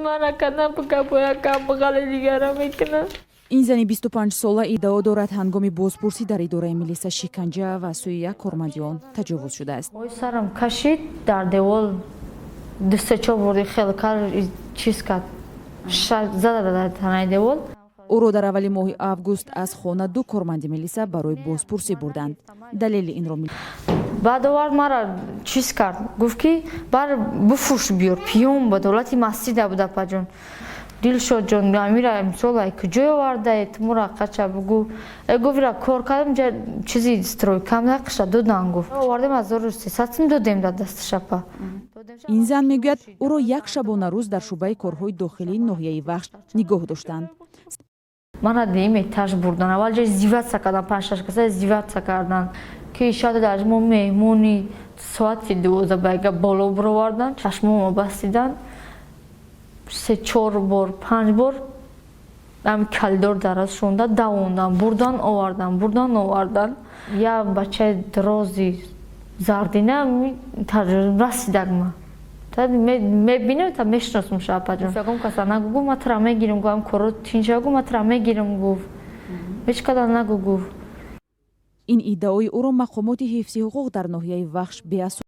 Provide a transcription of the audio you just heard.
Мара кардам, гапоя камбағали дигара мекунам. Ин зани 25-сола иддао дорад, ҳангоми бозпурсӣ дар идораи милиса шиканҷа ва сӯи як корманди он таҷовуз шудааст. Ой, сарам кашид, дар девол ду, се, чор бори хел кар, чиз кард, зада дар танаи девол. Ӯро дар аввали моҳи август аз хона ду корманди милиса барои бозпурсӣ бурданд. Далели инро Баъд овард, мара чиз кард, гуфт, ки бар буфурӯш биёр. Пиён ба давлати масҷида буда. Апаҷон Дилшодҷон, амира мисол ай куҷой овардаед мура, қача бугу. Гуфт, ира кор кардам, чизи стройкам нақша додан. Гуфт, овардем, 1300 сум додем дар дасташапа. Ин зан мегӯяд, ӯро як шабонарӯз дар шӯъбаи корҳои дохилии ноҳияи Вахш нигоҳ доштанд. Мана дуюм этаж бурдан. Аввал ҷо издеваться кардан, панҷ-шаш каса издеваться кардан, ки шояд дар мо меҳмони. Соати 12 байга боло бировардан, чашмомо бастидан, се, чор бор, панҷ бор ами калидор дароз шонда давондан, бурдан, овардан, бурдан, овардан. Як бачаи дрози зардина расидагма мебинем, та мешиносум. Шапаҷон, ягон каса нагу, гуфт, ма тра мегирим. Гуфт, коро тинча, гуфт, ма тра мегирим, гуфт, ҳеҷ када нагу, гуфт. Ин иддаои ӯро мақомоти ҳифзи ҳуқуқ дар ноҳияи Вахш беасос